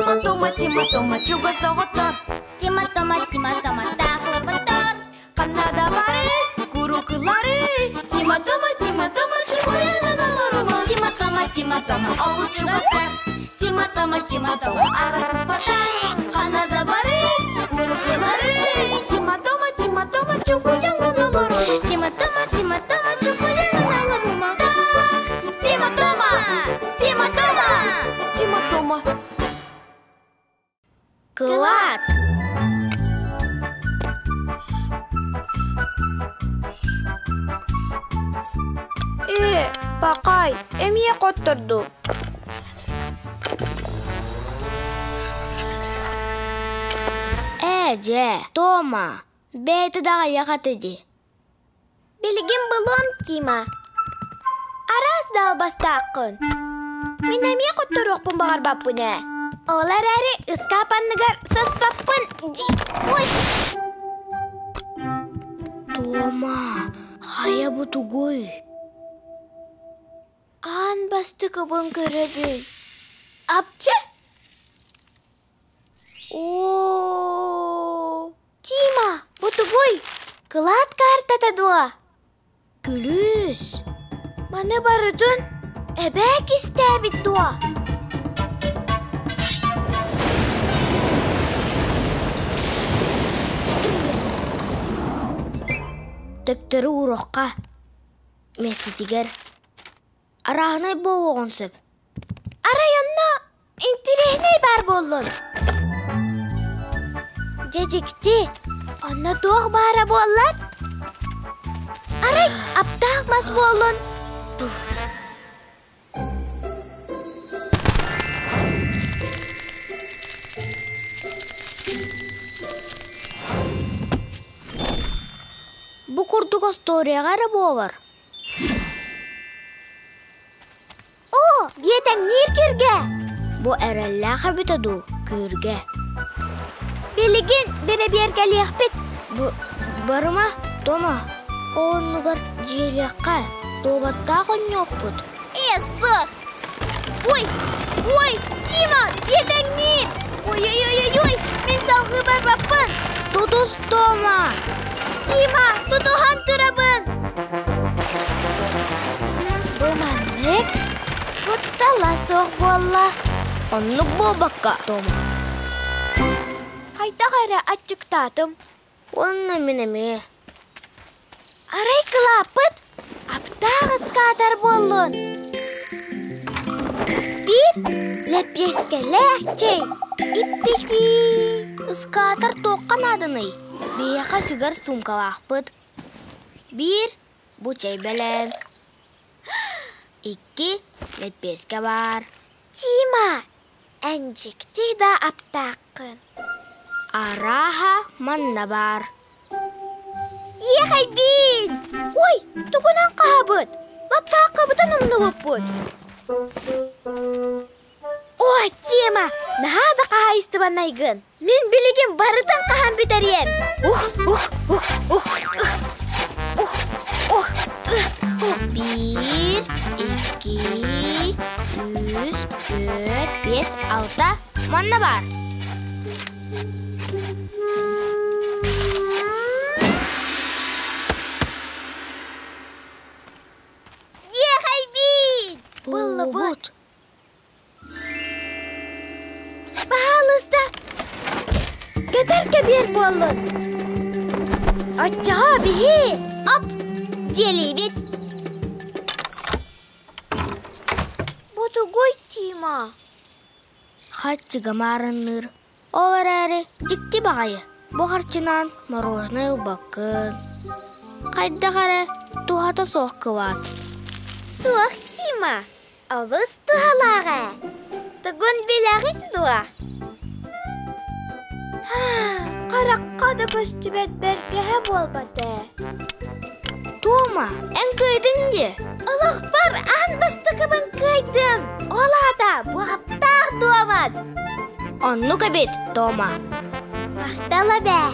Тима Тома, Тима Тома, чугас доҕоттор. Тима Тома, Тима Тома, таахлапаттар. Ханна да бары, курукулары. Тима Тома, Тима Тома, чугуйанан олорума. Тима Тома, Тима Тома, олус чугастар. Тима Тома, Тима Тома, арасыспаттар. Ханна да бары, курукулары. Тима Тома, Тима Тома, чугуйанан олорума. Тима Тома, Тима Тома, чугуйанан олорума. Тима Тома, Тима Тома, Тима Тома. Кылаат! Ээ, пакай, эмиэ хотторду. Ээ, дьэ, Тома, бэйэтэ даҕайах этэ дии. Билигин булуом, Тима. Араас да албастааххын. Мин эмиэ хотторуохпун баҕарбаппын ээ. Ол эрээри ыскаап анныгар саспаппын дии. Ой! Тома, хайа бу тугуй? Аан бастакыбын көрөбүн. Апчы! Оо, Тима, бу тугуй? Кылаат каартата дуо? Күлүүс! Маны барытын эбээ кистээбит дуо? Төптөрү ууруохха, миэстэтигэр арааһынай буолуоҕун сөп. Арай онно интириэһинэй баар буоллун. Дьэ дьикти, онно туох баара буоллар? Арай аптаах мас буоллун. Бу курдук остуоруйаҕа эрэ буолар. Оо, биэтэҥниир күргэ! Бу эрэллээх эбитэ дуу, күргэ? Билигин бэрэбиэркэлиэхпит. Бу барыма, Тома, оннугар дьиэлиэххэ, дуобаттаах оонньуохпут. Ээ, суох! Ой, ой, Тима, биэтэҥниир! Ой-ой-ой-ой, мин салгыы барбаппын! Тутус, Тома! Тима, тутуһан турабын! Бу маннык куттала суох буолла. Оннук буолбакка, Тома. Хайдах эрэ аччыктаатым. Уонна мин эмиэ. Арай кылааппыт аптаах ыскаатар буоллун. Биир лэппиэскэлээх чэй иппитии. Ыскаатар туохха нааданый? Биһиэхэ сүгэр суумкалаахпыт. Биир бу чэй бэлээн. Икки лэппиэскэ баар. Тима, эн дьикти да аптааххын. Арааһа манна баар. Иэхэйбиин! Ой, тугунан хаһабыт? Лаппааккабытын умнубуппут. Ой, Тима, наһаа да хаһаайыстыбаннайгын. Мин билигин барытын хаһан бүтэриэм. Ух, ух, ух, ух, ух, ух, ух, ух. Биир, икки, үс, түөрт, биэс, алта. Манна баар. Иэхэйбиин! Буллубут. Баһаалыста, көтөр көбүөр буоллун. Оччоҕо биһи оп дьиэлиибит. Бу тугуй, Тима? Хаччыга маарынныыр. Ол эрээри дьикти баҕайы. Бу харчынан мороженай ылбаккын. Хайдах эрэ туһата суох кылаат. Суох, Тима. Олус туһалаах ээ. Тугун билэҕин дуо? Харахха да көстүбэт бэргэһэ буолбат ээ. Тома, эн кыайдыҥ дии. Олохпор аан бастакыбын кыайдым. Ол аата бу аптаах дуомат. Оннук эбит, Тома. Махтал эбээ.